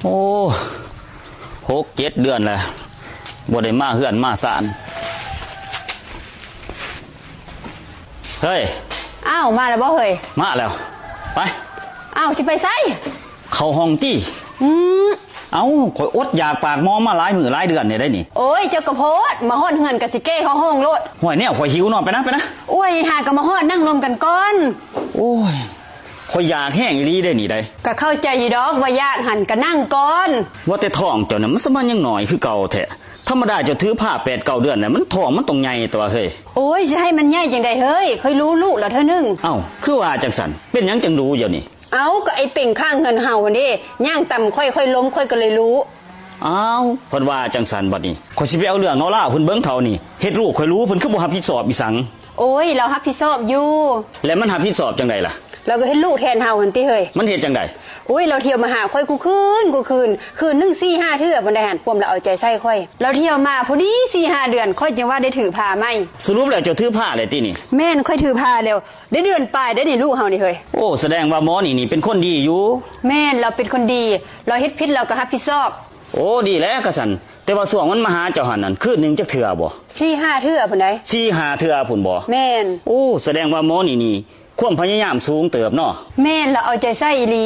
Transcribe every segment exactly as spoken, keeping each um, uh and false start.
โอ้ หกเจ็ดเดือนแล้ว บ่ได้มาเฮือนมาซาน เฮ้ย อ้าว มาแล้วบ่เฮ้ย มาแล้ว ไป อ้าว สิไปไส เข้าห้องตี้ อืม เอ้า ข้อยอดอยากปากหมองมาหลายมื้อหลายเดือนนี่ได้นี่ โอ้ย เจ้ากะโพด มาฮอดเฮือนกะสิแก้เข้าห้องโลด ห้วย แนวข้อยหิวเนาะ ไปนะ ไปนะ โอ้ย หากะมาฮอด นั่งลมกันก่อน โอ้ย ข้อยอยากแฮงอีหลีเด้นี่ได้ กะเข้าใจอยู่ดอกว่าอยาก หั้นกะนั่งก่อน ว่าแต่ท้องเจ้าน่ะมันสะมันยังน้อยคือเก่าแท้ ธรรมดาเจ้าถือพาแปดเก้าเดือนน่ะ มันท้องมันต้องใหญ่ตั๊วเฮ้ย โอ้ย สิให้มันใหญ่จั่งใดเฮ้ย ข้อยรู้ลูกแล้วเทื่อหนึ่ง เอ้า คือว่าจั่งซั้น เป็นหยังจั่งรู้เดี๋ยวนี้ เอ้า กะไอ้เป่งข้างเฮือนเฮาหั้นเด้ ย่างต่ำข้อย ข้อยล้ม ข้อยกะเลยรู้ อ้าว เพิ่นว่าจั่งซั้นบัดนี้ ข้อยสิไปเอาเรื่องเอาราวเพิ่นเบิ่งเฒ่านี่ เฮ็ดลูกข้อยรู้ เพิ่นคือบ่รับผิดชอบอีสัง โอ้ย ลาวรับผิดชอบอยู่ แล้วมันรับผิดชอบจั่งใดล่ะ ลาวกะเฮ็ดลูกแทนเฮาหั้นติเฮ้ย มันเฮ็ดจั่งใด โอ้ย ลาวเที่ยวมาหาข้อยคู่คืน คู่คืน คืนหนึ่งสี่ห้าเทื่อพุ้นได้หั้น ความลาวเอาใจใส่ข้อย ลาวเที่ยวมาพอดีสี่ห้าเดือน ข้อยจั่งว่าได้ถือพาใหม่ สรุปแล้วเจ้าถือพาแล้วตินี่ แม่น ข้อยถือพาแล้ว ได้เดือนปลายได้นี่ลูกเฮานี่เฮ้ย โอ้ แสดงว่าหมอนี่นี่เป็นคนดีอยู่ แม่น ลาวเป็นคนดี ลาวเฮ็ดผิดลาวกะรับผิดชอบ โอ้ ดีแล้วกะซั้น แต่ว่าช่วงมันมาหาเจ้าหั้นนั่น คืนหนึ่งจักเทื่อบ่ สี่ห้าเทื่อพุ้นได้ สี่ห้าเทื่อพุ้นบ่ แม่น โอ้ แสดงว่าหมอนี่นี่ ความพยายามสูงเติบเนาะ แม่น ลาวเอาใจใส่อีหลี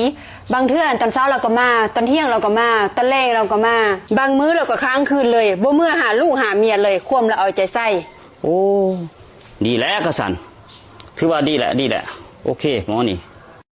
บางเทื่อตอนเช้าลาวกะมา ตอนเที่ยงลาวกะมา ตอนแลงลาวกะมา บางมื้อลาวกะค้างคืนเลย บ่เมือหาลูกหาเมียเลย ความลาวเอาใจใส่ โอ้ ดีแล้วกะซั้น ถือว่าดีแล้ว ดีแล้ว โอเค หมอนี่